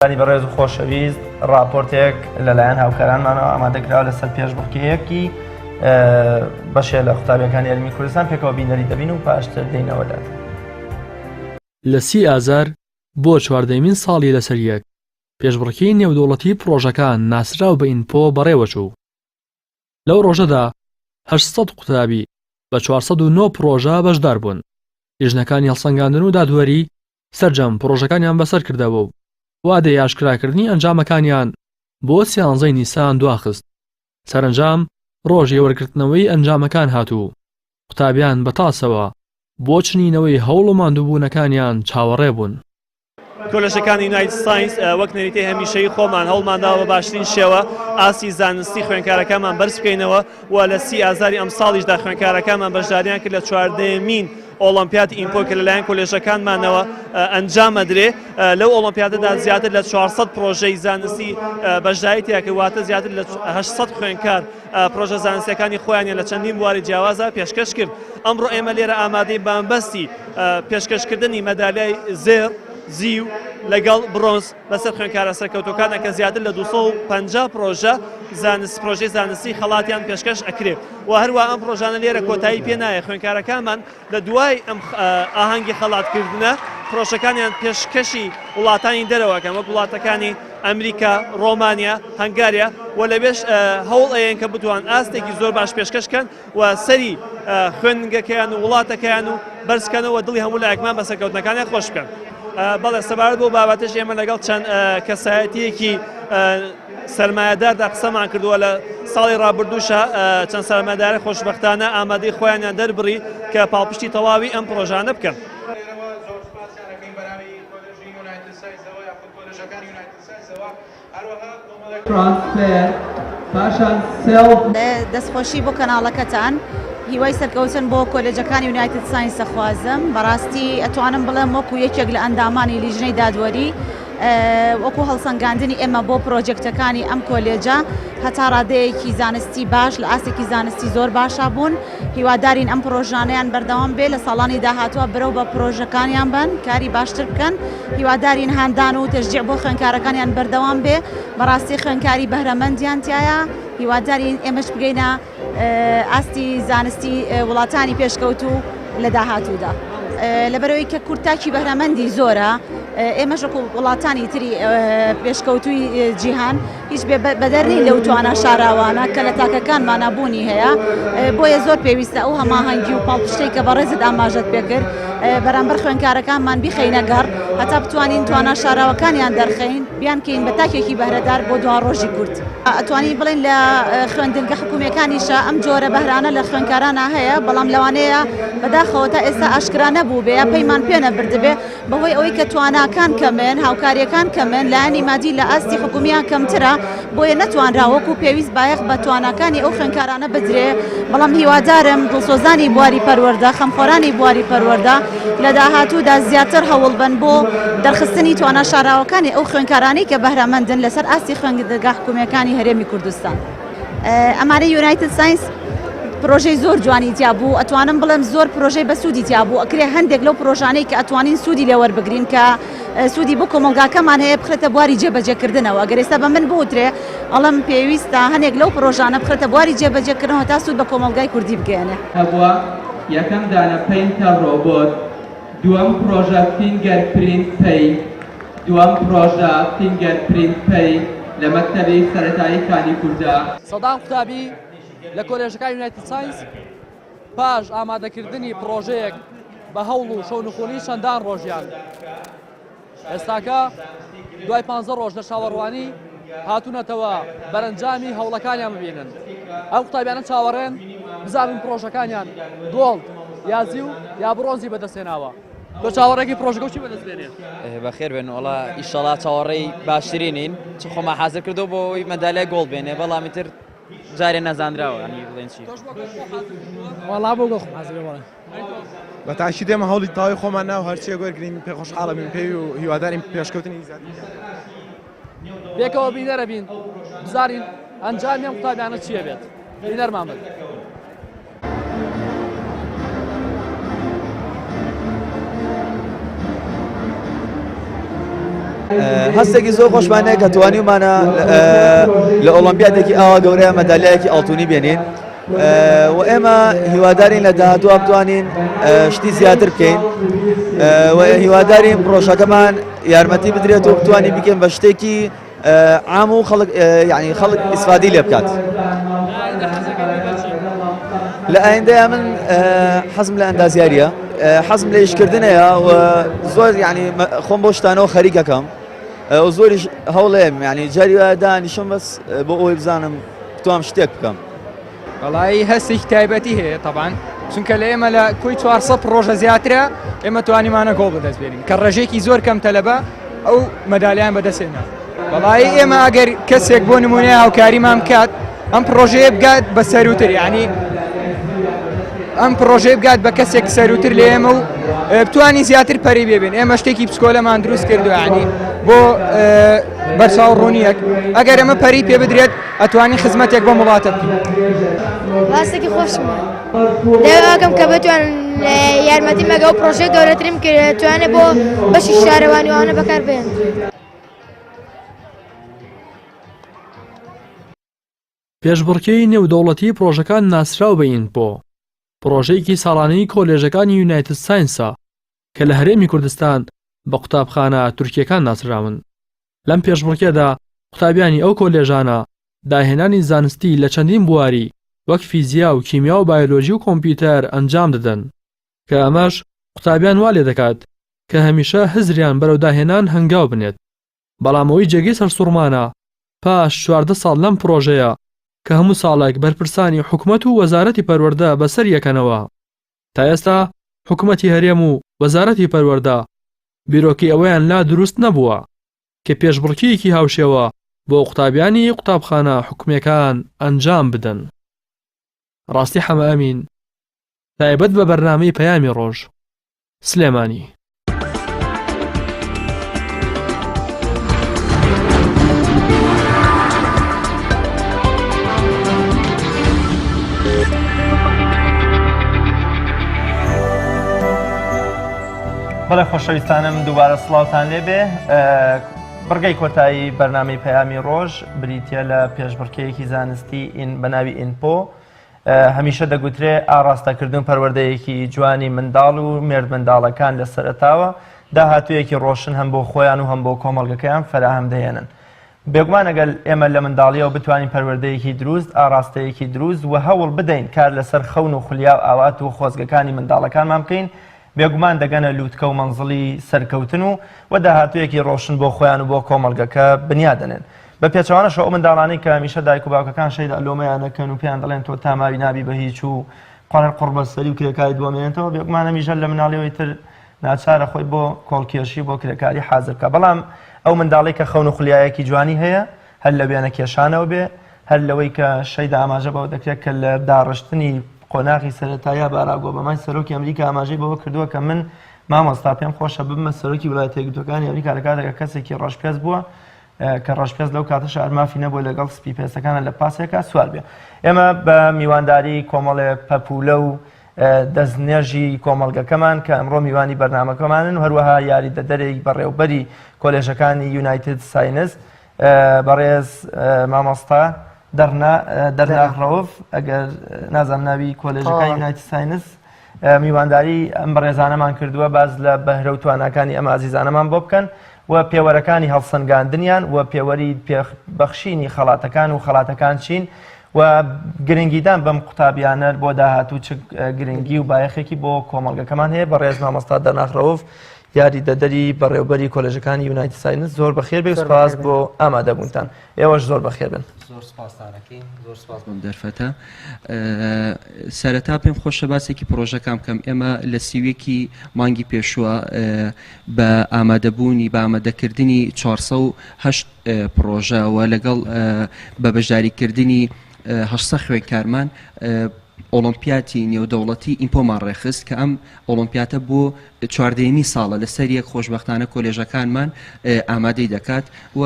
بینەرانی بەڕێز و خۆشەویست ڕاپۆرتێک لەلایەن هاوکارانمانەوە ئامادەکراوە لەسەر پێشبڕکێیەکی بەشێ لە قوتابیەکانی هەرێمی کوردستان پێکەوە بینەری دەبین و پاشتر دێینەوە لات. لە سی ئازار بۆ چواردەیەمین ساڵی لەسەر یەک، پێشبڕکێی نێودەوڵەتی پڕۆژەکان ناسراو بە ئینپۆ بەڕێوەچوو. لەو ڕۆژەدا 800 قوتابی بە 409 پڕۆژە بەشدار بوون. لیژنەکانی هەڵسەنگاندن و دادوەری سەرجەم پڕۆژەکانیان بەسەر کردەوە و وادەی ئاشکراکردنی ئەنجامەکانیان بۆ سیانزەی نیسان دواخست. سەرەنجام ڕۆژی وەرگرتنەوەی ئەنجامەکان هات و قوتابیان بە تاسەوە بۆ چنینەوەی هەوڵ و ماندووبوونەکانیان چاوەڕێ بوون. کۆلێژەکانی یونایتد ساینس وەک نەریتەی هەمیشەیی خۆمان هەوڵمانداوە بە باشترین شێوە ئاستی زانستی خوێندکارەکانمان بەرز بکەینەوە و لە سی ئازاری ئەمساڵیشدا خوێندکارەکانمان بەشداریان کرد لە چواردەیەمین ئۆڵۆمپیاد ئینپۆ کە لەلایەن کۆلێژەکانمانەوە ئەنجام ئەدرێ لەو ئۆڵۆمپیادەدا زیاتر لە 400 پرۆژەی زانستی بەشداری تیا کرد واتە زیاتر لە 800 خوێندکار پرۆژە زانستیەکانی خۆیانیان لە چەندین بواری جیاوازە پێشکەش کرد ئەمڕۆ ئێمە لێرە ئامادەی بامبەستی پێشکەشکردنی مەدالیای زێڕ زیو لەگەڵ برۆنز بەسەر خوێندکارە سەرکەوتوەکانە کە زیاتر لە 250 پرۆژە زانست پرۆژەی زانستی خەڵاتیان پێشکەش ئەکرێت و هەروە ئەم پرۆژانە لێرە کۆتایی پێ نایە خوێندکارەکانمان لە دوای ئەم ئاهەنگی خەڵاتکردنە پرۆژەکانیان پێشکەشی وڵاتانی دەرەوەکەن وەک وڵاتەکانی ئەمریکا، ڕۆمانیا، هەنگاریا و لەوێش هەوڵ ئەیەن کە بتوان ئاستێکی زۆر باش پێشکەش کەن و سەری خوێندنگەکەیان و وڵاتەکەیان و بەرزکەنەوە دڵی هەموو لایەکمان بە سەرکەوتنەکانیان خۆش بکەن. بەڵێ سەبارەت بۆ بابەتش ئێمە لەگەڵ چەند کەسایەتیەکی سەرمایەداردا قسەمان کردووە لە ساڵی ڕابردووشە چەند سەرمایەدارە خۆشبەختانە ئامادەی خۆیانیان دەربڕی کە پاڵپشتی تەواوی ئەم پڕۆژانە بکەن. دەستخۆشی بۆ کەناڵەکەتان هیوای سەرکەوتن بۆ کۆلێجەکانی یونایتد ساینس دەخوازم بەڕاستی ئەتوانم بڵێم وەکو یەکێک لە ئەندامانی لیژنەی دادوەری وەکو هەڵسەنگاندنی ئێمە بۆ پرۆجێکتەکانی ئەم کۆلێجە هەتا ڕادەیەکی زانستی باش لە ئاستێکی زانستی زۆر باشا بوون هیوادارین ئەم پرۆژانەیان بەردەوام بێ لە ساڵانی داهاتوە برەو بە پرۆژەکانیان بەن کاری باشتر بکەن هیوادارین هاندان و تەشجیع بۆ خوێندکارەکانیان بەردەوام بێ بەڕاستی خوێندکاری بەهرەمەندیان تایە هیوادارین ئێمەش بگەینە ئاستی زانستی وڵاتانی پێشکەوتوو لە داهاتوودا. لەبەرئەوەی کە کورد تاکی بەهرەمەندی زۆرە ئێمەش وەکو وڵاتانی تری پێشکەوتووی جیهان هیچ بەدەر نین لەو توانا شاراوانە کە لە تاکەکانمانا بوونی هەیە بۆیە زۆر پێویستە ئەو هەماهەنگی و پاڵپشتەی کە بەڕێزت ئاماژەت پێکرد بەرامبەر خوێندکارەکانمان بیخەینە گەڕ هەتا بتوانین توانا شاراوەکانیان دەرخەین بیانکەین بە تاکێکی بەهرەدار بۆ دواڕۆژی کورد. ئەتوانین بڵێین لە خوێندنگە حکومییەکانیشا ئەم جۆرە بەهرانە لە خوێندکارانا هەیە، بەڵام لەوانەیە بەداخەوە تا ئێستا ئاشکرا نەبووبێ یا پەیمان پێ نەبردبێ بەهۆی ئەوەی کە تواناکان کەمن، هاوکارییەکان کەمن، لایەنی مادی لە ئاستی حکومییان کەمترە، بۆیە نەتوانرا وەکو پێویست بایەخ بە تواناکانی ئەو خوێندکارانە بدرێ، بەڵام هیوادارم دڵسۆزانی بواری پەروەردە، خەمخۆرانی بواری پەروەردە لە داهاتوودا زیاتر هەوڵبەن بۆ دەرخستنی توانا شاراوەکانی ئەو خوێندکارانەی کە بەهرەمەندن لەسەر ئاستی خوێندنگا حکومییەکانی هەرێمی کوردستان. ئەمانەی یونایتد ساینس پرۆژەی زۆر جوانی تیا بوو ئەتوانم بڵێم زۆر پرۆژەی بەسوودی تیا بوو ئەکرێ هەندێک لەو پرۆژانەی کە ئەتوانین سوودی لێ وەربگرین کە سوودی بۆ کۆمەڵگاکەمان هەیە بخرێتە بواری جێبەجێکردنەوە ئەگەر ئێستا بە من بوترێ ئەڵێم پێویستە هەنێک لەو پرۆژانە بخرێتە بواری جێبەجێکردنەوە تا سوود بە کۆمەڵگای کوردی بگەیەنێ. هەبووە، یەکەم دانە پەینتەر ڕۆبۆت، دووەم پڕۆژە فینگەر پرینت پەی، دووەم پڕۆژە فینگەر پرینت پەی لە مەکتەبی سەرەتایی کانی کوردە. سەدان قوتابی لە کۆلێژەکانی یونایتد ساینس پاش ئامادەکردنی پڕۆژەیەک بە هەوڵ و شەونخونی چەندان ڕۆژیان ئێستاکە دوای پ ڕۆژ لە چاوەڕوانی هاتوونەتەوە بەرەنجامی هەوڵەکانیان ببینن ئەم قوتابیانە چاوەڕێن بزانن پرۆژەکانیان گۆڵد یا زیو یا بڕۆنزی بەدەستهێناوە تۆ چاوەڕێکی پرۆژەکە چی بەدەست بێنێ بەخێر بێن وڵا ئیشەڵا چاوەڕێی باشترینین چ خۆمان حاضر کردو بۆ ئەوەی مەدالیای گۆڵ بێنێ بەڵام ئیتر جارێ نەزانراوە ینی بڵێن چی وەڵا بۆ گۆڵ خۆم حازر بەڵێ بە تاکید ئێمە هەوڵی تەواوی خۆمان ناو هەرچیەک وەرگرین پێ خۆشحاڵە بین پێی و هیوادارین پێشکەوتنی زیاتر پێکەوە بینەرە بین بزانین ئەنجامی ئەم قوتابیانە چییە بێت بینەرمان بن. هەستێکی زۆر خۆشمان هەیە کە توانیومانە لە ئۆڵۆمپیادێکی ئاوا گەورەیە مەدالیایەکی ئاڵتونی بێنین و ئێمە هیوادارین لە داهاتووە بتوانین شتی زیاتر بکەین و هیوادارین پرۆژەکەمان یارمەتی بدرێت و بتوانین بکەین بە شتێکی عام و خەڵک یعنی خەڵک ئیسفادی لێ بکات. لە ئایندەیە من حەزم لە ئەندازیاریە حەزم لە ئیشکردنەیە و زۆر یعنی خۆم بۆ شتانەوە خەریکەکەم و زۆریش هەوڵێم یعنی جاری وایە دانیشم بەس بۆ ئەوەی بزانم بتوام شتێک بکەم. وەڵایی هەستێکی تایبەتی هەیە تەبان چونکە لە ئێمە لە کۆی 400 پڕۆژە زیاترە ئێمە توانیمانە گۆڵ بەدەست بێنین کە ڕێژەیەکی زۆر کەم تەلەبە ئەو مەدالیان بەدەستێنا وەڵایی ئێمە ئەگەر کەسێک بۆ نمونەیە هاوکاریمان بکات ئەم پڕۆژەیە بگات بە سەروتر یعنی ئەم پڕۆژەیە بگات بە کەسێک سەروتر لە ئێمە و بتوانین زیاتر پەری بێبین ئێمە شتێکی بچکۆلەمان دروست کردو ینی بۆ بەرچاو ڕوونیەک ئەگەر ئەمە پەری پێ بدرێت ئەتوانین خزمەتێک بۆم وڵاتە بکەین. ڕاستێکی خۆشم داواکەم کە بتوان یارمەتی مەگە و پرۆژەی گەورەترین کرد توانێت بۆ بەشی شارەوانی وانە بەکار بێن. پێشبڕکێی نێودەوڵەتی پڕۆژەکان ناسراو بە ئینپۆ، پڕۆژەیەکی ساڵانەی کۆلێژەکانی یونایتد ساینسە کە لە هەرێمی کوردستان بە قوتابخانە تورکییەکان ناسراون. لەم پێشبڕکێدا قوتابیانی ئەو کۆلێژانە داهێنانی زانستی لە چەندین بواری وەک فیزیا و کیمیا و بایۆلۆجی و کۆمپیوتەر ئەنجام دەدەن کە ئەمەش قوتابیان وا لێدەکات کە هەمیشە هزریان بەرەو داهێنان هەنگاو بنێت. بەڵام ئەوەی جێگەی سەرسوڕمانە پاش 14 ساڵ لەم پڕۆژەیە کە هەموو ساڵێک بەرپرسانی حکومەت و وەزارەتی پەروەردە بەسەر یەکەنەوە تا ئێستا حکومەتی هەرێم و وەزارەتی پەروەردە بیرۆکەی ئەوەیان لا دروست نەبووە کە پێشبڕکێیەکی هاوشێوە بۆ قوتابیانی قوتابخانە حکومییەکان ئەنجام بدەن. ڕاستی حەمەئەمین، تایبەت بە بەرنامەی پەیامی ڕۆژ. سلێمانی. بەڵێ خۆشەویستانم دووبارە سڵاوتان لێبێ بڕگەی کۆتایی بەرنامەی پەیامی ڕۆژ بریتە لە پێشبڕکێیەکی زانستی ئین بەناوی ئینپۆ هەمیشە دەگوترێ ئاڕاستەکردن و پەروەردەیەکی جوانی منداڵ و مێردمنداڵەکان لە سەرەتاوە داهاتوویەکی ڕۆشن هەم بۆ خۆیان و هەم بۆ کۆمەڵگەکەیان فەراهەم دەهێنن. بێگومان ئەگەر ئێمە لە منداڵیەوە بتوانین پەروەردەیەکی دروست، ئاڕاستەیەکی دروست و هەوڵ بدەین کار لەسەر خەون و خولیا و ئاوات و خۆزگەکانی منداڵەکانمان بکەین، بێگومان دەگەنە لووتکە و مەنزڵی سەرکەوتن و و داهاتوویەکی ڕۆشن بۆ خۆیان و بۆ کۆمەڵگەکە بنیاد دەنێن. بە پێچەوانەشەوە ئەو منداڵانەی کە هەمیشە دایک و باوکەکان شەیدا لۆمەیان ئەکەن و پێیان دەڵێن تۆ تا ماوی نابی بە هیچ و قڕ قوڕ بە سەری و کرێکاریت بۆ مێنێتەوە، بێگومان هەمیشە لە مناڵیەوەی تر ناچارە خۆی بۆ کۆڵکێشی و بۆ کرێکاری حازر بکا. بەڵام ئەو منداڵەی کە خەون و خولیایەکی جوانی هەیە هەر لە وێنە کێشانەوە بێ، هەر لەوەی کە شەیدا ئاماژە بەوە دەکرێت کە لە داڕشتنی قۆناغی سەرەتاییا باراک ئۆبامای سەرۆکی ئەمریکا ئاماژەی بەوە کردووە کە من مامۆستا پێم خۆشە ببمە سەرۆکی ویلایەتە یەکگرتووەکانی ئەمریکا لە کاتێکا کەسێکی ڕەشپێست بووە کە ڕەشپێست لەو کاتەشا هەر مافی نەبووە لەگەڵ سپی پێستەکانە لە پاسێکا سوار بێ. ئێمە بە میوانداری کۆمەڵێ پەپوولە و دەستنێژی کۆمەڵگەکەمان کە ئەمڕۆ میوانی بەرنامەکەمانن و هەروەها یاریدەدەرێک بەڕێوبەری کۆلێژەکانی یونایتد ساینس بەڕێز مامۆستا دەرنا دەرناخ ڕەوف ئەگەر نازانم ناوی کۆلێژەکانی یونایتد ساینس میوانداری ئەم بەڕێزانەمان کردووە باس لە بەهرە و تواناکانی ئەم ئازیزانەمان بۆ بکەن و پێوەرەکانی هەڵسەنگاندنیان و پێوەری بەخشینی خەڵاتەکان و خەڵاتەکان چین و گرنگیدان بەم قوتابیانە بۆ داهاتوو چ گرنگی و بایەخێکی بۆ کۆمەڵگەکەمان هەیە. بەڕێز مامۆستا دەرناخ ڕەوف یاریدەدەری بەڕێوبەری کۆلێژەکانی یونایتد ساینس زۆر بەخێر بێ سپاس بۆ ئامادەبوونتان. ئێوەش زۆر بەخێر بن. زۆر سپاستان ئەکەین. زۆر سپاس بۆم دەرفەتە. سەرەتا پێم خۆشە باسێکی پڕۆژەکان بکەم. ئێمە لە سیویەکی مانگی پێشووە بە ئامادەبوونی بە ئامادەکردنی 408 پڕۆژە و لەگەڵ بە بەشداریکردنی 800 خوێندکارمان ئۆڵۆمپیاتی نێودەوڵەتی ئیمپۆمان ڕێکخست کە ئەم ئۆڵۆمپیاتە بۆ چواردەیەمین ساڵە لەسەر یەک خۆشبەختانە کۆلێژەکانمان ئامادەی دەکات و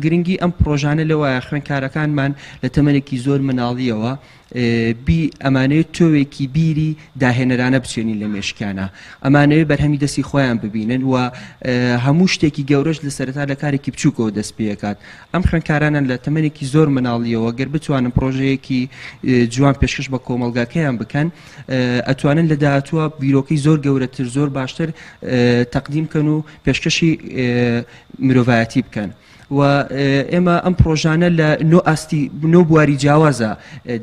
گرنگی ئەم پڕۆژانە لەوایە خوێندکارەکانمان لە تەمەنێکی زۆر مناڵیەوە. بی ئەمانەوێت تۆوێکی بیری داهێنەرانە بچێنین لە مێشکیانە ئەمانەوێت بەرهەمی دەستی خۆیان ببینن و هەموو شتێکی گەورەش لە سەرەتا لە کارێکی بچووکەوە دەست پێکات ئەم خوێندکارانە لە تەمەنێکی زۆر مناڵیەوە گەر بتوانن پرۆژەیەکی جوان پێشکەش بە کۆمەڵگاکەیان بکەن ئەتوانن لە داهاتووە بیرۆکەی زۆر گەورەتر زۆر باشتر تەقدیم بکەن و پێشکەشی مرۆڤایەتی بکەن. و ئێمە ئەم پرۆژانە لە نۆ ئاستی نۆ بواری جیاوازە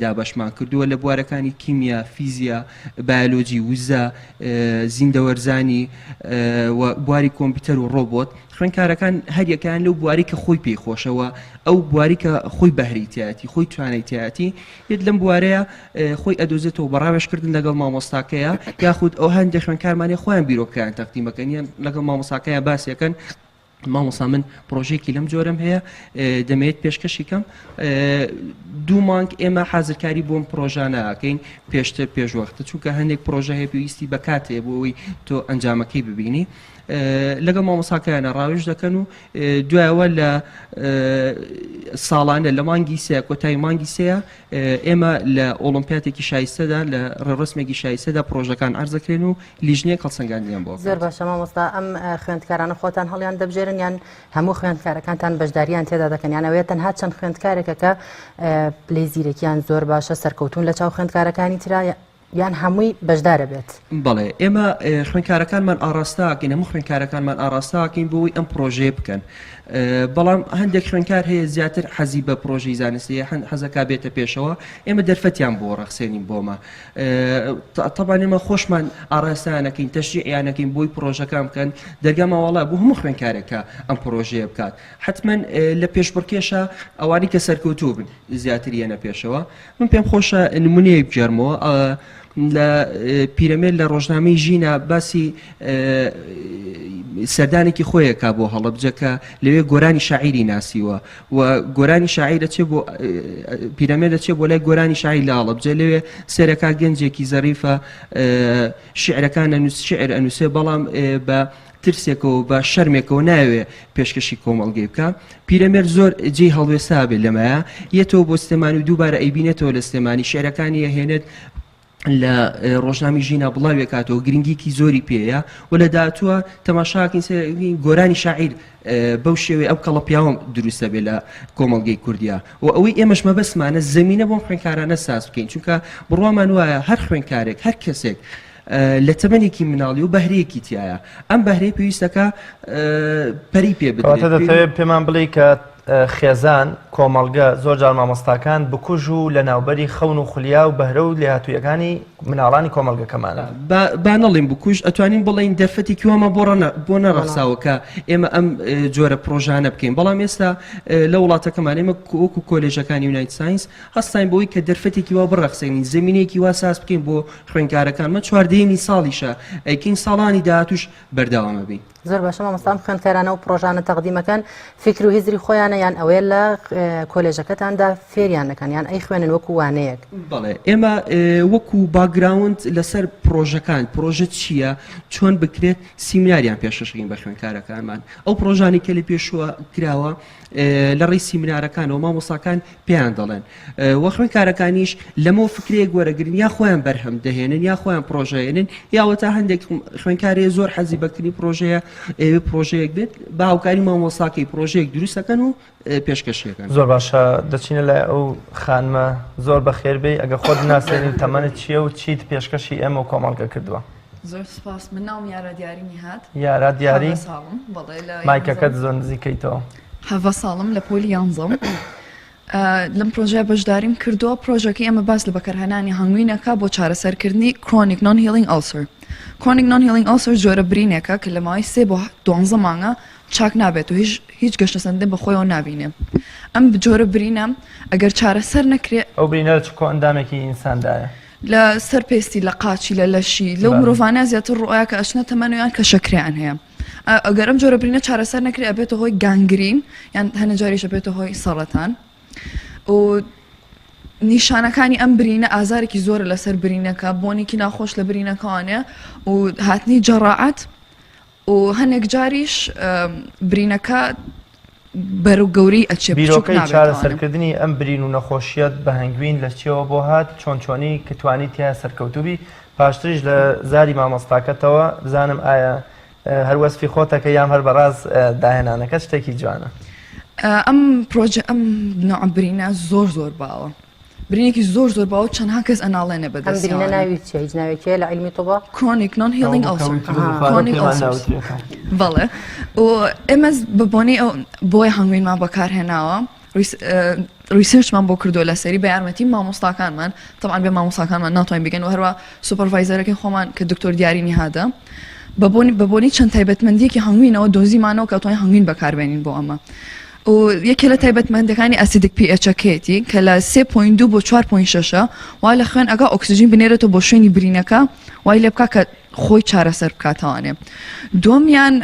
دابەشمان کردووە لە بوارەکانی کیمیا، فیزیا، بایۆلۆجی، وزە، زیندەوەرزانی و بواری کۆمپیوتەر و ڕۆبۆت. خوێندکارەکان هەریەکەیان لەو بواری کە خۆی پێی خۆشە و ئەو بواری کە خۆی بەهرەی تیایەتی، خۆی توانای تیایەتی، یەت لەم بوارەیە خۆی ئەدۆزێتەوە بە ڕاوێژکردن لەگەڵ مامۆستاکەیە یاخود ئەو هەندێک خوێندکارمان هەیە خۆیان بیرۆکەیان تەقدیم ئەکەن یان لەگەڵ مامۆستاکەیان باسی ئەکەن مامۆستا من پرۆژێکی لەم جۆرەم هەیە دەمەوێت پێشکەشی کەم دوو مانگ ئێمە حازرکاری بۆم پرۆژانە ئەکەین پێشتر پێشوەختە چونکە هەندێک پرۆژە هەیە پێویستی بە کاتێ بۆ ئەوەی تۆ ئەنجامەکەی ببینی لەگەڵ مامۆساکەیانە ڕاوێژ دەکەن و دوایەوە لە ساڵانە لە مانگی سێ کۆتایی مانگی سێە ئێمە لە ئۆڵمپیاتێکی شایستەدا لە ڕێڕسمێکی شایستەدا پرۆژەکان عەرزەکرێن و لیژنەیەک هەڵسەنگاندنیان بۆ زۆر باشە مامۆستا ئەم خوێندکارانە خۆتان هەڵیان دەبژێرن یان هەموو خوێندکارەکانتان بەشداریان تێدا دەکەن یان ئەوەیە تەنها چەند خوێندکارێکە کە پلەی زیرەکیان زۆر باشە سەرکەوتون لە چاو خوێندکارەکانی ترا یان هەمووی بەشدارە بێت؟ بەڵێ ئێمە خوێندکارەکانمان ئاڕاستەکەین هەموو خوێندکارەکانمان ئاڕاستەکەین بۆ ئەوەی ئەم پرۆژەیە بکەن بەڵام هەندێک خوێندکار هەیە زیاتر حەزی بە پرۆژەی زانستیە حەزەکا بێتە پێشەوە ئێمە دەرفەتیان بۆ ڕەخسێنین بۆمە تەبان ئێمە خۆشمان ئاراستانەکەین تەشجیعیانەکەین بۆی پرۆژەکان بکەن دەرگامان واڵا بۆ هەموو خوێندکارێکە ئەم پرۆژەیە بکات حتمما لە پێشبڕکێشە ئەوانی کە سەرکەوتوو بن زیاتر یەنە پێشەوە من پێم خۆشە نمونەیەک بگێڕمەوە لە پیرەمێر لە ڕۆژنامەی ژینا باسی سەردانێکی خۆیەکا بۆ هەڵەبجە کە لەوێ گۆرانی شاعیری ناسیوە و گۆرانی شاعیر دەچێ بۆ پیرەمێر دەچێ بۆ لای گۆرانی شاعیر لە هەڵەبجە لەوێ سێرەکا گەنجێکی زەریفە شعرەکان ئەنووس شعر ئەنووسێ بەڵام بە ترسێکەوە بە شەرمێکەوە ناوێ پێشکەشی کۆمەڵگەی بکە پیرەمێرد زۆر جێی هەڵوێستا بێت لەمایە یەتەوە بۆ سلێمانی و دووبارە ئەیبینێتەوە لە سلێمانی شعرەکانی ئەهێنێت لە ڕۆژنامی ژینا بڵاوێکاتەوە گرنگیکی زۆری پێیە و لە داهاتووە تەماشاکەین گۆرانی شاعیر بەو شێوەیە ئەو کەڵە پیاوە دروستە بێ لە کۆمەڵگەی کوردیا و ئەوەی ئێمەش مەبەستمانە زمینە بۆم خوێنکارانە ساز بکەین چونکە بڕوامان وایە هەر خوێنکارێک هەر کەسێک لە تەمەنێکی مناڵی و بەهرەیەکی تایە ئەم بەهرەی پێویستەکە پەری پێ بدرێت دەتەوێت پێمان بڵێ کە خێزان، کۆمەڵگە، زۆر جار مامۆستاکان بکوژ و لەناوبەری خەون و خولیا و بەهرە و لێهاتوویەکانی مناڵانی کۆمەڵگەکەمانن. با با نەڵێین بکوژ، ئەتوانین بڵێین دەرفەتێکی وامان بۆ ڕەنە بۆ نەڕەخساوە کە ئێمە ئەم جۆرە پڕۆژانە بکەین، بەڵام ئێستا لە وڵاتەکەمان ئێمە وەکوو کۆلێژەکانی یونایتد ساینس هەستاین بەوەی کە دەرفەتێکی وا بڕەخسێنین، زەمینەیەکی وا ساز بکەین بۆ خوێندکارەکانمان، چواردەیەمین ساڵیشە ئەیکەین، ساڵانی داهاتووش بەردەوام ئەبین. زۆر باشە مامۆستا ئەم خوێندکارانە و پڕۆژانە تەقدیمەکەن فیکر و هزری خۆیانە یان ئەوەیە لە کۆلێژەکەتاندا فێریان دەکەن یان ئەیخوێنن وەکو وانەیەک؟ بەڵێ ئێمە وەکو background لەسەر پڕۆژەکان پڕۆژە چییە چۆن بکرێت سیمیناریان پێشکەشکەین بە خوێندکارەکانمان ئەو پڕۆژانی کە لە پێشووە کراوە لە ڕێی سیمینارەکانەوە مامۆستاکان پێیان دەڵێن و خوێندکارەکانیش لەمەوە فکرەیەک وەرەگرن یا خۆیان بەرهەم دەهێنن یا خۆیان پرۆژەیەنن یاوە تا هەندێک خوێندکارێ زۆر حەزی بەکردنی پرۆژەیە ئەوێ پرۆژەیەک بێت بە هاوکاری مامۆستاکەی پرۆژەیەک دروستەکەن و پێشکەشیەکەن. زۆر باشە دەچینە لای ئەو خانمە زۆر بەخێر بێی ئەگە خۆت بناسێنی تەمەنت چییە و چیت پێشکەشی ئێمە و کۆمەڵگە کردووە؟ زۆر سوپاس من ناوم یارا دیاری نیهاد یارا دیاری حەڤە ساڵم بەڵێ لە مایکەکەت زۆر نزیکەیتەوە. حەڤە ساڵم لە پۆلی یانزەم لەم پرۆژەیە بەشداریم کردووە پرۆژەکەی ئێمە باس لە بەکارهێنانی هەنگوینەکە بۆ چارەسەرکردنی chronic non healing ulcer chronic non healing ulcer جۆرە برینێکە کە لە ماوەی سێ بۆ دوانزە مانگە چاک نابێت و هیچ هیچ گەشەسەندن بە خۆیەوە نابینێ ئەم جۆرە برینە ئەگەر چارەسەر نەکرێ ئەو برینە لە چ کۆئەندامێکی ئینساندایە؟ لە سەر پێستی لە قاچی لە لەشی لەو مرۆڤانە زیاتر ڕوئیا کە ئەچنە تەمەن و یان کە شەکرەیان هەیە ئەگەر ئەم جۆرە برینە چارەسەر نەکرێ ئەبێتە هۆی gangrene یان هەنە جاریش ئەبێتە هۆی سەڕەتان و نیشانەکانی ئەم برینە ئازارێکی زۆرە لەسەر برینەکە بۆنێکی ناخۆش لە برینەکەوانێ و هاتنی جەڕاعەت و هەنێک جاریش برینەکە. بەرەو گەورەی ئەچێ بچوک بیرۆکەی نابێتەوانێ. چارەسەرکردنی ئەم برین و نەخۆشیەت بە هەنگوین لە چیەوە بۆ هات چۆن چۆنی کە توانی تیا سەرکەوتوو بی پاشتریش لە زاری مامۆستاکەتەوە بزانم ئایا هەر وەسفی خۆتەکە یان هەر بەڕاست داهێنانەکەت شتێکی جوانە. ئەم پرۆژە ئەم نوعە برینە زۆر زۆر باوە برینێکی زۆر زۆر باوە چەندها کەس ئەناڵێنێ ئەم برینە بەدەستیەوە ناوی چیە هیچ ناوێکی هەیە لە عیلمی طبا؟ chronic non healing ئەوە ulcer بکە وتبوو خواردن chronic پێمان ulcers ناوترێتەوە. بەڵێ و ئێمە بە بۆنەی ئەو بۆیە هەنگوینمان بەکارهێناوە research مان بۆ کردووە لەسەری بە یارمەتی مامۆستاکانمان تەبعەن بێ مامۆستاکانمان ناتوانین بگەین و هەروە supervisor ەکەی خۆمان کە دکتۆر دیاری نیهادە بە بۆنی بە بۆنی چەند تایبەتمەندیەکی هەنگوینەوە دۆزیمانەوە کە توانین هەنگوین بەکاربێنین بۆ ئەمە و یەکێ لە تایبەتمەندەکانی acidic pH ەکەیەتی کە لە 3.2 بۆ 4.6 وا لە خوێن ئەگا ئۆکسجین بنێرێتەوە بۆ شوێنی برینەکە وای لێ بکا کە خۆی چارەسەر بکاتەوانێ دووەمیان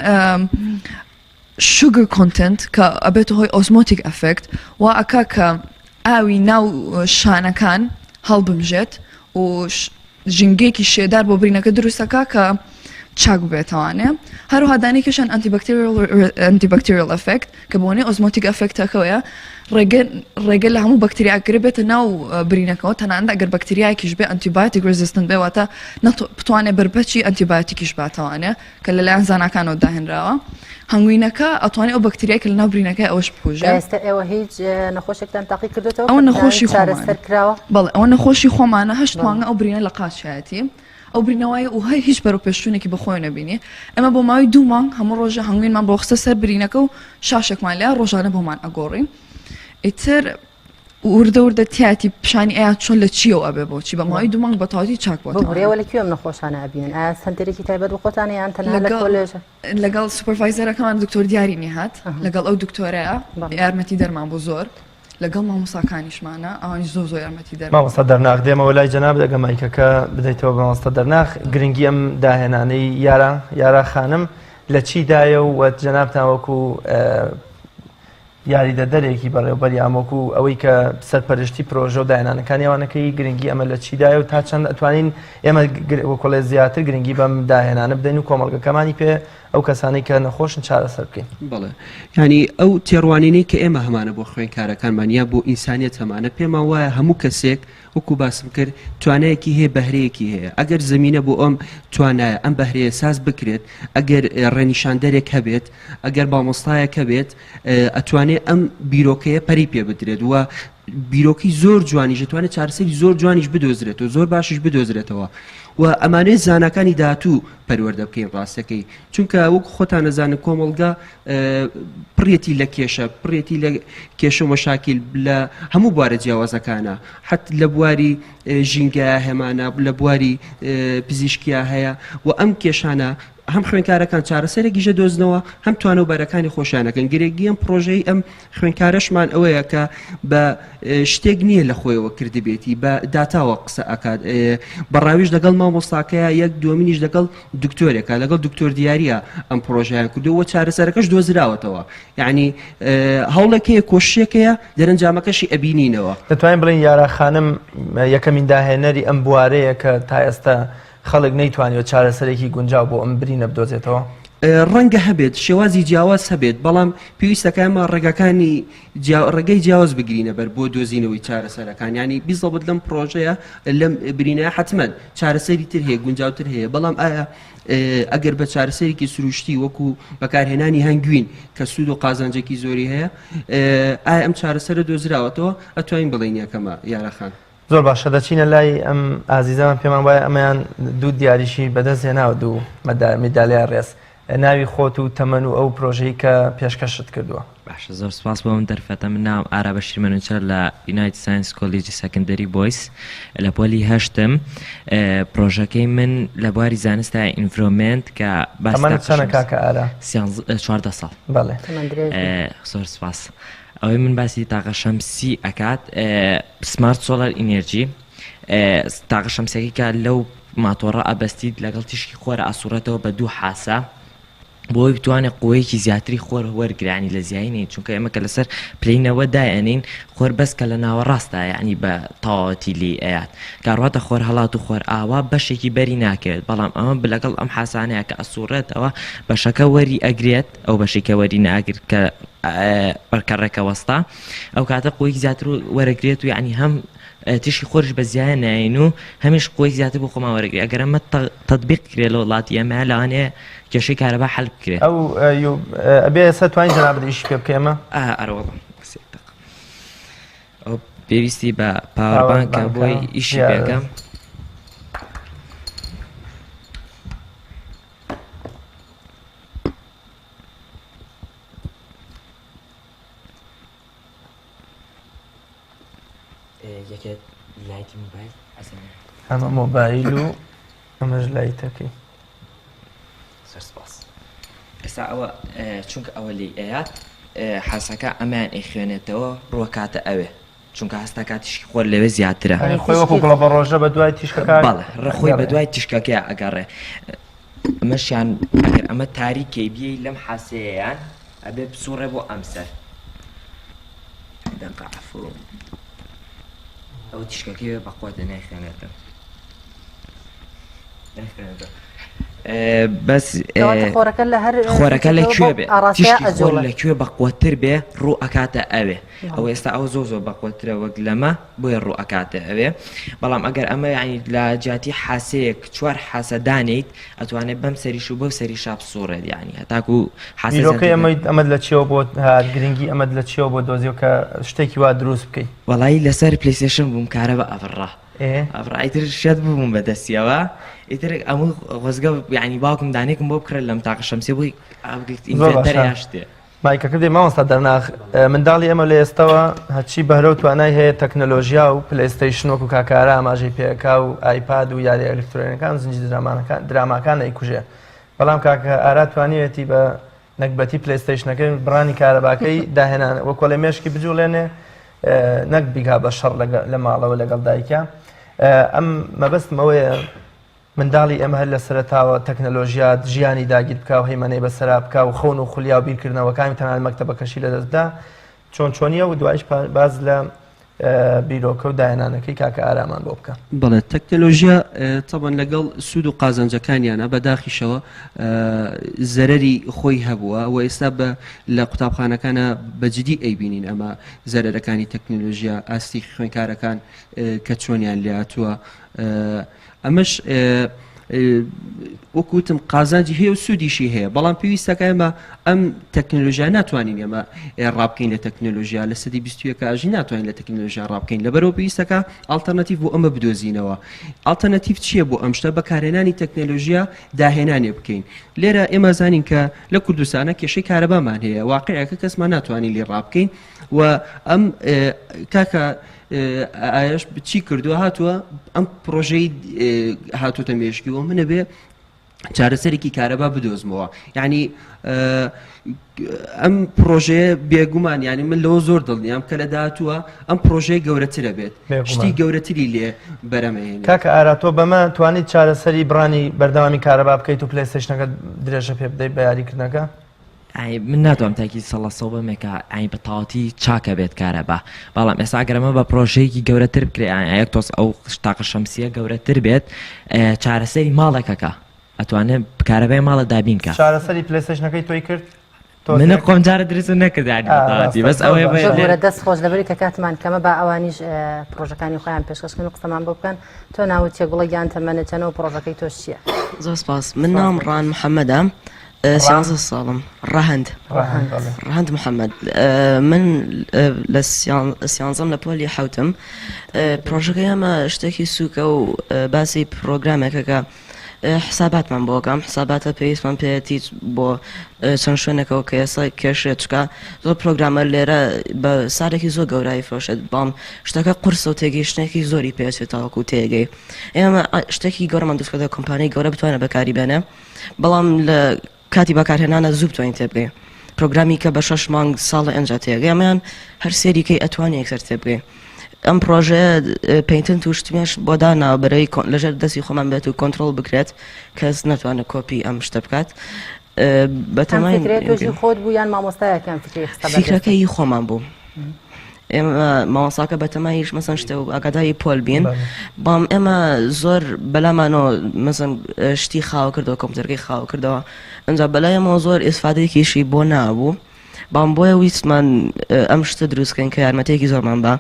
sugar content کە ئەبێتە هۆی osmotic effect وا ئەکا کە ئاوی ناو شانەکان هەڵبمژێت و ژینگەیەکی شێدار بۆ برینەکە دروست ئەکا کە چاک ببێتەوانێ هەروها دانێکیشان antibacterial effect کە بۆنەی osmotic effect ەکەوەیە ڕێگە ڕێگە لە هەموو بەکتریا ئەگرێ بێتە ناو برینەکەەوە تەنانەت ئەگەر بەکتریایەکیش بێ antibiotic resistant بێ واتە بتوانێ بەرپەچی ئەنتیبایۆتیکیش باتەوانێ کە لەلایەن زاناکانەوە داهێنراوە هەنگوینەکە ئەتوانێت ئەو بەکتریای کە لەناو برینەکەی ئەوەش بکوژێ. ئێستا ئێوە هیچ نەخۆشێکتان تاقی کردوێتەوە ئەوە نەخۆشی چارەسەر کراوە؟ بەڵێ ئەوە نەخۆشی خۆمانە هەشت مانگە ئەو برینە لە قاچیایەتی ئەو برینەوەی و هەر هیچ بەرەو پێشچوونێکی بەخۆی نەبینی ئەمە بۆ ماوەی دوو مانگ هەموو ڕۆژە هەنگوینمان بۆ خستە سەر برینەکە و شاشێکمان لێ ڕۆژانە بۆمان ئەگۆڕی ئیتر وردە وردە تیاتی پیشانی ئەیا چۆن لە چیەوە ئەبێ بۆچی بە ماوەی دوو مانگ بە تەواوەتی چاک بۆتەوە. ببورە ئێوە لە کوێ ئەم نەخۆشانە ئەبینن ئایا سەنتەرێکی تایبەت بە خۆتانە یان تەنها لە کۆلێژە؟ لەگەڵ supervisor ەکەمان دکتۆر دیاری نیهات لەگەڵ ئەو دکتۆرەیە یارمەتی دەرمان بوو زۆر لەگەڵ مامۆساکانیشمانە ئەوانیش زۆر زۆر یارمەتی دەر مامۆستا دەرناخ دێمەوە لای جەنابت ئەگە مایکەکە بدەیتەوە بە مامۆستا دەرناخ گرنگی ئەم داهێنانەی یارا یارا خانم لە چیدایە و جەنابتان وەکو یاریدەدەرێکی بەڕێوبەر یان وەکو ئەوەی کە سەرپەرشتی پرۆژە و داهێنانەکانی ئەوانەکەی گرنگی ئەمە لە چیدایە و تا چەند ئەتوانین ئێمە وەکۆڵێ زیاتر گرنگی بەم داهێنانە بدەین و کۆمەڵگەکەمانی پێ ئەو کەسانەی کە نەخۆشن چارەسەر بکەین. بەڵێ یانی ئەو تێڕوانینەی کە ئێمە هەمانە بۆ خوێندکارەکانمان یا بۆ ئینسانیەت هەمانە پێمان وایە هەموو کەسێک وەکو باسم کرد توانایەکی هەیە بەهرەیەکی هەیە ئەگەر زمینە بۆ ئەم توانایە ئەم بەهرەیە ساز بکرێت ئەگەر ڕێنیشاندەرێک هەبێت ئەگەر مامۆستایەک هەبێت ئەتوانێ ئەم بیرۆکەیە پەری پێ بدرێت و بیرۆکی زۆر جوانیش دەتوانێت چارەسەری زۆر جوانیش بدۆزرێتەوە زۆر باشیش بدۆزرێتەوە و ئەمانەیە زاناکانی داهاتوو پەروەردە بکەین ڕاستەکەی چونکە وەکو خۆتان نەزانن کۆمەڵگا پڕێتی لە کێشە پڕێتی لە کێشە و مەشاکیل لە هەموو بوارە جیاوازەکانە حت لە بواری ژینگە هەمانە لە بواری پزیشکیا هەیە و ئەم کێشانە هەم خوێنکارەکان چارەسەرێکیش دەدۆزنەوە هەم توانە و بەرەکانی خۆشیانەکەن گرێگی ئەم پرۆژەی ئەم خوێنکارەشمان ئەوەیە کە بە شتێک نییە لە خۆیەوە کردبێتی بە داتاوە قسە ئەکات بە ڕاویش لەگەڵ مامۆستاکەیە یەک دومینیش لەگەڵ دکتۆرێکە لەگەڵ دکتۆر دیاریە ئەم پرۆژیان کردو وە چارەسەرەکەش دۆزراوەتەوە یعنی هەوڵێکەیە کۆششێکەیە دەرەنجامەکەشی ئەبینینەوە. دەتوانین بڵێین یارا خانم یەکەمین داهێنەری ئەم بوارەیە کە تا ئێستا خەڵک نەیتوانیوە چارەسەرێکی گونجاو بۆ ئەم برینە بدۆزێتەوە؟ ڕەنگە هەبێت شێوازی جیاواز هەبێت، بەڵام پێویستەکە ئێمە ڕێگاکانی ڕێگەی جیاواز بگرینە بەر بۆ دۆزینەوەی چارەسەرەکان، یانی بیزەبت لەم پڕۆژەیە لەم برینەیە حەتمەن چارەسەری تر هەیە گونجاوتر هەیە، بەڵام ئایا ئەگەر بە چارەسەرێکی سروشتی وەکو بەکارهێنانی هەنگوین کە سوود و قازانجێکی زۆری هەیە ئایا ئەم چارەسەرە دۆزراوەتەوە ئەتوانین بڵێین یەکەمە یارەخان. زۆر باشە دەچینە لای ئەم ئازیزەمان پێمان وایە ئەمەیان دوو دیاریشی بەدەست هێناوە دوو میدالیای ڕێز ناوی خۆت و تەمەن و ئەو پرۆژەی کە پێشکەشت کردووە. باشە زۆر سپاس بۆ ئەم دەرفەتە من ناوم ئارا بەشیر مەنوچەر لە United Science کۆلیجی secondary boys لە پۆلی هەشتم پرۆژەکەی من لە بواری زانستا environment کە باس تەمەنت چەنە کاکە ئارا؟ 14 ساڵ بەڵێ تەمەن درێژ بی. زۆر سپاس ئەوەی من باسی تاقە شەمسی ئەکات smart solar energy تاقە شەمسەکەی کە لەو ماتۆڕە ئەبەستیت لەگەڵ تیشکی خۆرە ئەسوڕێتەوە بە دوو حاسە بۆی بتوانێت قوەیەکی زیاتری خۆر وەرگرانی لە زیایی چونکە ئێمە کە لەسەر پلەی نەوە دایەنین خۆر بەس کە لە ناوەڕاستە یعنی بە تەواوەتی لی ئەیات کاڕواتە خۆر هەڵات و خۆر ئاوا بەشێکی بەری ناکەوێت بەڵام ئەمە لەگەڵ ئەم حاسانەیە کە ئەسوڕێتەوە بەشەکە وەری ئەگرێت ئەو بەشی کە وەری ناگرت کە. بەرکە ڕێکە وەستا ئەو کاتە قوەیەکی زیاتر وەرەگرێت و یعنی هەم تیشکی خۆریش بە زیایە ناین و هەمیش قوەی زیاتر بۆ خۆمان وەرەگرێت ئەگەر ئەمە تەتبیق کرێ لە وڵاتی ئێمە لەوانەیە کێشەی کارەبا حەل بکرێ. ئەو ئەبێ ئێستا توانین جەنابت ئیشی پێ بکەی ئەمە؟ ئا ئەرەوەڵا ئەو پێویستی بە power bank ە بۆی ئیشی پێکەم. یەکێک light ی مۆبایل ئەمە مۆبایل و ئەمەش light ەکەی. زۆر سپاس. ئێستا ئەوە چونکە ئەوە لێی ئەیات حاسەکە ئەمەیان ئەیخوێنێتەوە ڕووەکاتە ئەوێ چونکە هەستەکە تیشکی خۆر لەوێ زیاترە. ئەی خۆی وەکو گوڵە بەڕۆژە بە دوای تیشکەکە بەڵێ ڕە خۆی بە دوای تیشکەکەیا ئەگەڕێ. ئەمەشیان ئەگەر ئەمە تاریکەی بیەی لەم حاسەیەیان ئەبێ بسوڕێ بۆ ئەم سەر. دەقە عەفو ئەو تیشکەکەی بەقوەتە نایخوێنێتەوە. بەس خۆرەکە لە هەر خۆرەکە لە کوێ بێ تیشکی خۆر لە کوێ بەقوەتر بێ ڕوو ئەکاتە ئەوێ ئەو ئێستا ئەو زۆ زۆر بەقوەترە وەک لەمە بۆیە ڕوو ئەکاتە ئەوێ بەڵام ئەگەر ئەمە یعنی لە جیاتی حاسەیەک چوار حاسە دانیت ئەتوانێت بەم سەریش و بەو سەری شاپ سوڕێت یعنی هەتاکو حاسەکەی ئەمە ئەمەد لە چیەوە بۆ هات گرنگی ئەمەد لە چیەوە بۆ دۆزیەوە کە شتێکی وا دروست بکەیت وەڵی لەسەر PlayStation بووم کارەبا ئەبڕا ئەبڕا ئیتر شێت ببووم بە دەستیەوە ئیتر ئەمە خۆزگە یعنی باوکم دانێکم بۆ بکڕێت لەم تاقە شەمسیە بۆی inverter یا شتێ. مایکەکە دێ مامۆستا دەرناخ منداڵی ئێمە لە ئێستەوە هەرچی بەهرە و توانای هەیە تەکنەلۆژیا و PlayStation وەکو کاکارە ئاماژەی پێکا و iPad و یاری ئەلکترۆنەکان زنجیر درامانەکان دراماکان ئەیکوژێ بەڵام کاکە ئارا توانیوێتی بە نەگبەتی PlayStation ەکەی بڕانی کارەباکەی داهێنان وەکۆڵێ مێشکی بجوڵێنێ نەک بیگا بە شەڕ لە ماڵەوە لەگەڵ دایکە ئەم مەبەستم ئەوەیە منداڵی ئێمە هەر لە سەرەتاوە تەکنەلۆژیا ژیانی داگیر بکا و هەیمەنەی بەسەرا بکا و خەون و خولیا و بیرکردنەوەکانی تەنانەت مەکتەبەکەشی لەدەست بدا چۆن چۆنیە و دوایش باز لە بیرۆکە و داهێنانەکەی کاکە ئارامان بۆ بکە. بەڵێ تەکنەلۆژیا تەبەن لەگەڵ سوود و قازانجەکانیانە بە داخیشەوە زەرەری خۆی هەبووە و ئێستا بە لە قوتابخانەکانە بە جدی ئەیبینین ئەمە زەرەرەکانی تەکنەلۆژیا ئاستی خوێنکارەکان کە چۆنیان لاتووە ئەمەش وەکو وتم قازانجی هەیە و سوودیشی هەیە بەڵام پێویستەکە ئێمە ئەم تەکنەلۆژیا ناتوانین ئێمە ڕابکەین لە تەکنەلۆژیا لە سەدی 21 ئاژی ناتوانین لە تەکنەلۆژیا ڕابکەین لەبەرەوە پێویستەکە ئەڵتەرناتیڤ بۆ ئەمە بدۆزینەوە ئەڵتەرناتیڤ چییە بۆ ئەم شتە بەکارهێنانی تەکنەلۆژیا داهێنانێ بکەین لێرە ئێمە زانین کە لە کوردستانە کێشەی کارەبامان هەیە واقعەکە کەسمان ناتوانین لێ ڕابکەین و ئەم کاکە ئایش چی کردووە هاتووە ئەم پرۆژەی هاتوتە مێشکی و منە بێ چارەسەرێکی کارەبا بدۆزمەوە یعنی ئەم پرۆژەیە بێگومان ینی من لەوە زۆر دڵنیام کە لە داهاتووە ئەم پرۆژەیە گەورەترە بێت شتی گەورەتری لێ بەرەمەهێنێت کاکە ئارا تۆ بەمە توانیت چارەسەری بڕانی بەردەوامی کارەبا بکەیت و PlayStation ەکە درێژە پێ بدەیت بە یاریکردنەکە؟ ئای من ناتوانم تاکی سەڵە سەو بەمێ کە ئای بە تەواوەتی چاکە بێت کارەبا بەڵام ئێستا ئەگەر ئەمە بە پرۆژەیەکی گەورەتر بکرێ ئای یەک تۆز ئەو تاقە شەمسیە گەورەتر بێت چارەسەری ماڵێکەکە ئەتوانێت کارەبای ماڵە دابین کە چارەسەری PlayStation ەکەی تۆی کرد من خۆم جارە درستم نەکرد یانی بەس ئەوەیە بۆرە دەست خۆش لەبەری کە کاتمان کەمە با ئەوانیش پرۆژەکانی خۆیان پێشکەش کەن و قسەمان بۆ بکەن تۆ ناوت چیە گوڵە گیان تەمەنت چەنە و پرۆژەکەی تۆش چییە؟ زۆر سپاس من ناوم ڕان محەممەدە 13 ساڵم ڕەهەند ڕەهەند محەممەد من لە سیانزەم لە پۆلی حوتم پرۆژەکەی ئەمە شتێکی سووکە و باسی پرۆگرامێکەکە حساباتمان بۆ ئەکا ئەم حساباتە پێویستمان پێیەتی بۆ چەند شوێنێکەوە کە ئێستا کێشەیە چکا زۆر پرۆگرامە لێرە بە سارێکی زۆر گەورایی فرۆشێت بەڵام شتەکە قورسە و تێگەیشتنێکی زۆری پێچێت تاوەکو تێگەی ئێمە شتێکی گەورەمان دروست کردە کۆمپانیای گەورە بتوانێت بەکاری بێنێ بەڵام لە کاتی بەکارهێنانە زوو بتوانین تێبگەین پرۆگرامی کە بە شەش مانگ ساڵە ئەنجا تێگەی ئەمەیان هەر سێریکەی ئەتوانی یەکسەر تێبگەی ئەم پرۆژەیە patent و شتمێش بۆ داناوە بەرەی لەژێر دەستی خۆمان بێت و کۆنترۆڵ بکرێت کەس ناتوانێت کۆپی ئەم شتە بکات بەتەمای تۆژی خۆت بوو یان مامۆستایەکان فکری خستە بەر دەستت؟ فیکرەکە هی خۆمان بوو ئێمە مامۆستاکە بەتەمایش مەسەن شتێ و ئاگاداری پۆل بین بەڵام ئێمە زۆر بەلامانەوە مەسەن شتی خاوە کردەوە کۆمپیوتەرەکەی خاوە کردەوە ئەنجا بەلایەمەوە زۆر ئیسفادەیەکیشی بۆ نابوو. بەڵام بۆیە ویستمان ئەم شتە دروست کەین کە یارمەتیەکی زۆرمان با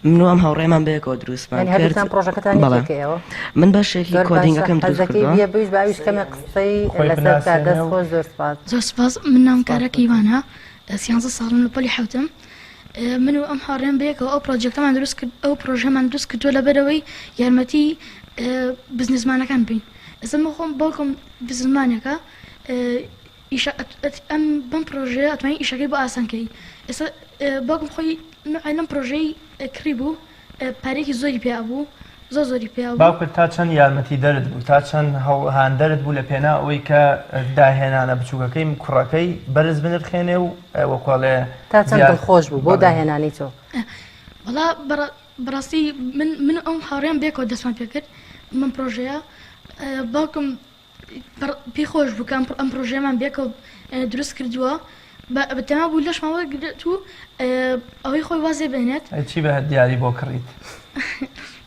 من و ئەم هاوڕێمان بەیەکەوە دروستمان یانی کرد هەردووکتان پرۆژەکەتان بەڵێ یەکێکە ئێوە من بەشێکی زۆر باشە coding ەکەم دروست حەزەکەی کردووە بیە بویش باویش کەمێک قسەی خۆی لەسەر بکات بناسێنێ دەست و خۆش زۆر سپاس. زۆر سپاس من ناوم سپاس کارا بۆ تۆ. کەیوانە سیانزە ساڵم لە پۆلی حەوتم من و ئەم هاوڕێم بەیەکەوە ئەو پرۆجێکتەمان دروست کرد ئەو پرۆژەمان دروست کردووە لەبەرئەوەی یارمەتی بزنسمانەکان بین ئێستا من خۆم باوکم بزنسمانێکە ئیشە ئەم بەم پرۆژەیە ئەتوانی ئیشەکەی بۆ ئاسان کەی ئێستا باوکم خۆی نوعێ لەم پرۆژەی کڕی بوو پارەیەکی زۆری پێ ئەبوو زۆر زۆری پێ ئەبوو. باوکت تا چەند یارمەتیدەرت بوو، تا چەند هاندەرت بوو لە پێناو ئەوەی کە داهێنانە بچووکەکەی کوڕەکەی بەرز بنرخێنێ و وەکو ئەڵێ تا چەند زیاد دڵخۆش بوو بۆ بەڵێ. داهێنانی تۆ؟ وەڵا بەڕاستی من من و ئەم هاوڕێم بەیەکەوە دەستمان پێکرد بەم پرۆژەیە باوکم پێی خۆش بوو کە ئەم پرۆژەیەمان بەیەکەوە دروست کردووە بە تەما بوو لەشمان وەرگرێت و ئەوەی خۆی واز لێ بێنێت. ئەی چی بە دیاری بۆ کڕیت؟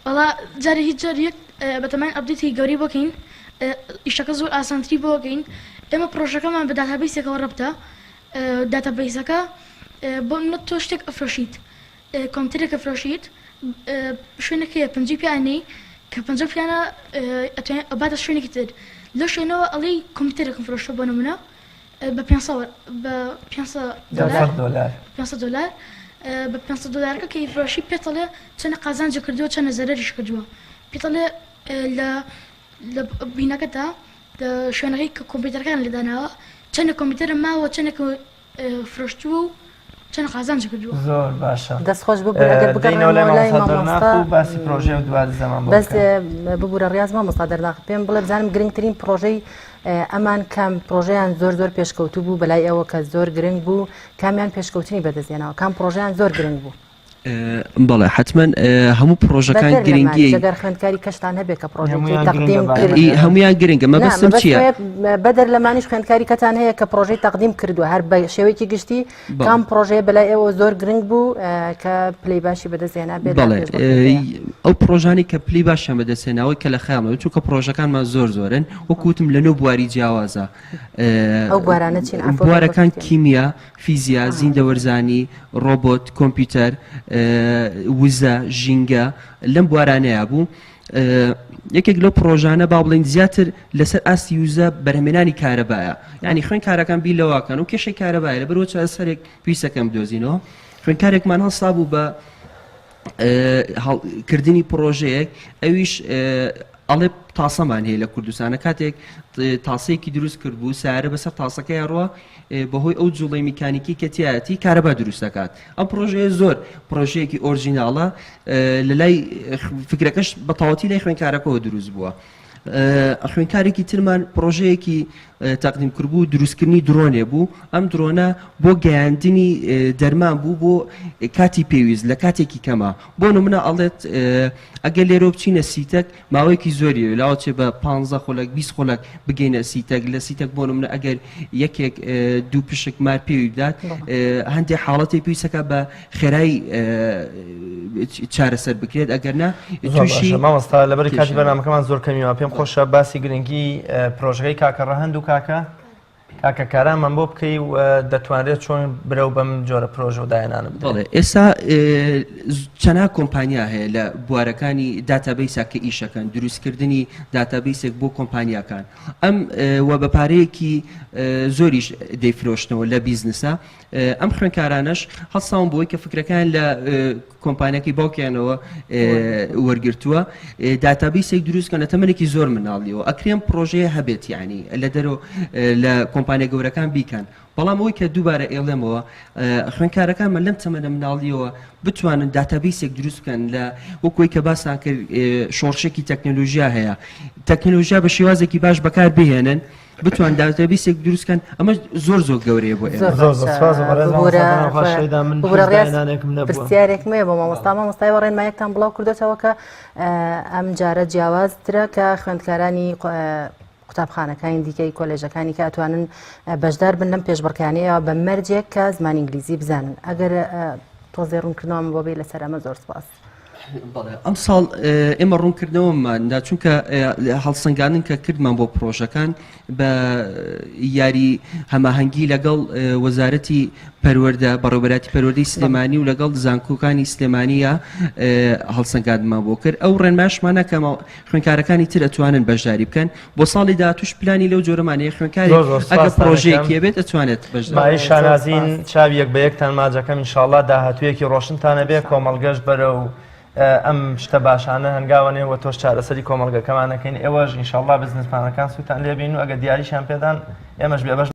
وەڵا جارێ هیچ جار یەک بەتەماین update ی گەورەی بۆ کەین ئیشەکە زۆر ئاسانتری بۆ کەین ئێمە پرۆژەکەمان بە database ێکەوە ڕەبتە database ەکە بۆ منە تۆ شتێک ئەفرۆشیت کۆمپیوتەرێک ئەفرۆشیت شوێنێک هەیە پەنجەی پێ ئەنێی کە پەنجە پیانە ئەتوانێت ئەباتە شوێنێکی تر لەو شوێنەوە ئەڵێی کۆمپیوتەرێکم فرۆشتووە بۆ نمونە بە 500 بە 500 دۆلار دۆلار 500 دۆلار بە 500 دۆلارەکە کە ئیفرۆشی پێت ئەڵێ چەنە قازانجی کردووە چەنە زەرەریش کردووە پێت ئەڵێ لە لە بینەکەدا لە شوێنەکەی کە کۆمپیوتەرەکان لێ داناوە چەنە کۆمپیوتەرە ماوە چەنێک فرۆشتووە و چەند قازانج کردووە. زۆر باشە. دەست خۆش ببورە ئەگەر دێینەوە لای بگەڕێمەوە لای مامۆستا دەرناخ مامۆستا و باسی پرۆژەی و دوات زەمان بۆ بەس بکەن. ببورە ڕیاز مامۆستا دەرناخ پێم بڵێ بزانم گرنگترین پرۆژەی ئەمان کام پرۆژەیان زۆر زۆر پێشکەوتوو بوو بەلای ئێوە کە زۆر گرنگ بوو کامیان پێشکەوتنی بەدەستهێناوە کام پرۆژەیان زۆر گرنگ بوو؟ بەڵێ حتمما هەموو پرۆژەکان گرنگی گەر خوێندکاری کەشتان هەبێت کە پرۆژەی تەقدیم هەمویان گرنگە مەبەستم چییە بەدەر لەمانیش خوێندکاری کەتان هەیە کە پرۆژەی تەقدیم کردووە هەر بە شێوەیەکی گشتی کام پرۆژەیە بەلای ئێوە زۆر گرنگ بوو کە پلی باشی بەدەستهێنا بێت بەڵێ ئەو پرۆژانی کە پلی باشیان بەدەستهێناوەی کە لە خەیاڵەوە چونکە پرۆژەکانمان زۆر زۆرن وەکوتم لە نۆ بواری جیاوازە ئەو بوارانە چین بوارەکان کیمیا فیزیا، زیندەوەرزانی، ڕۆبۆت، کۆمپیوتەر، وزە، ژینگە، لەم بوارانەیا بوو. یەکێک لەو پڕۆژانە با بڵێین زیاتر لەسەر ئاستی وزە بەرهەمێنانی کارەبایە. یانی خوێندکارەکان بیر لەوە کەن و کێشەی کارەبایە لەبەرئەوە چارەسەرێک پێویستەکەن بدۆزینەوە. خوێندکارێکمان هەڵسابوو بە کردنی پڕۆژەیەک ئەویش ئەڵێ تاسەمان هەیە لە کوردستانە کاتێک تاسەیەکی دروست کرد بوو سارە بەسەر تاسەکەی ڕوە بەهۆی ئەو جوڵەی میکانیکی کە تایەتی کارەبا دروست دەکات ئەم پرۆژەیە زۆر پرۆژەیەکی original ە لە لای فکرەکەش بەتەواوەتی لای خوێنکارەکەەوە دروست بووە. خوێندکارێکی ترمان پرۆژەیەکی تەقدیم کردبوو دروستکردنی درۆنێ بوو ئەم درۆنە بۆ گەیاندنی دەرمان بوو بۆ کاتی پێویست لە کاتێکی کەمە بۆ نمونە ئەڵێت ئەگەر لێرۆ بچینە سیتەک ماوەیەکی زۆری لاوەچێ بە پ خولەک 20 خولەک بگەینە سیتەک لە سیتەک بۆ نمونە ئەگەر یەکێک دوو پشک مار پێوی بدات هەندێک حاڵەتی پێویستەکە بە خێرای چارەسەر بکرێت ئەگەر نا تووشی مامۆستا لەبەری کاتی بەرنامەکەمان زۆر کەمیوە پێم خۆشە باسی گرنگی پرۆژەکەی کاکە ڕەهەند و کاکە کاکە کارامان بۆ بکەی و دەتوانرێت چۆن برەو بەم جۆرە پرۆژە و داهێنانە بڵێ ئێستا چەنا کۆمپانیا هەیە لە بوارەکانی database ا کە ئیشەکەن دروستکردنی database ێک بۆ کۆمپانیاکان ئەم و بە پارەیەکی زۆریش دەیفرۆشنەوە لە بیزنسە ئەم خوێندکارانەش هەڵساون بۆی کە فکرەکان لە کۆمپانیەکەی باوکیانەوە وەرگرتووە database ێک دروستکەن لە تەمەنێکی زۆر مناڵیەوە ئەکرێن پرۆژەیە هەبێت یعنی لە دەرەوە لە کۆمپانیا گەورەکان بیکەن بەڵام ئەوەی کە دووبارە ئێڵێمەوە خوێندکارەکانمان لەم تەمەنە مناڵیەوە بتوانن database ێک دروست بکەن لە وەکوی کە باسان کرد شۆڕشێکی تەکنەلۆژیا هەیە تەکنەلۆژیا بە شێوازێکی باش بەکار بهێنن بتوان database ێک دروست کەن ئەمە زۆر زۆر گەورەیە بۆ ئێمە. زۆر زۆر سپاس بەڕێز مامۆستا دەناو خوا شەیدا من هیچ داهێنانێکم نەبووە. پرسیارێکم هەیە بۆ مامۆستا مامۆستای بە ڕێنمایەکتان بڵاو کردوێتەوە کە ئەم جارە جیاوازترە کە خوێندکارانی قوتابخانەکانی دیکەی کۆلێژەکانی کە ئەتوانن بەشدار بن لەم پێشبڕکانەیە بە مەرجێک کە زمانی ئینگلیزی بزانن ئەگەر تۆزێ ڕوونکردنەوەم بۆ بێ لەسەر ئەمە زۆر سپاس. بەڵێ ئەمساڵ ئێمە ڕوونکردنەوەمان دا چونکە هەڵسەنگاندن کە کردمان بۆ پرۆژەکان بە یاری هەماهەنگی لەگەڵ وەزارەتی پەروەردە بەڕێوبەراتی پەروەردەی سلێمانی و لەگەڵ زانکۆکانی سلێمانیە هەڵسەنگاندمان بۆ کرد ئەو ڕێنماشمانە کە خوێنکارەکانی تر ئەتوانن بەشداری بکەن بۆ ساڵی داهاتوش پلانی لەو جۆرەمان هەیە خوێنکاری ئەگەر پرۆژەیەکی هەبێت ئەتوانێت بەشداری مایەی شانازین چاوی یەک بە یەکتان ماجەکەم ئینشاڵڵا داهاتوویەکی ڕۆشنتان هەبێ کۆمەڵگەش بەرەو ئەم شتە باشانە هەنگاوەنێ و تۆش چارەسەری کۆمەڵگەکەمان ئەکەین ئێوەش ئینشاڵڵا بزنسمانەکان سوودتان لێ بین و ئەگەر دیاریشیان پێدان ئێمەش بێبەش.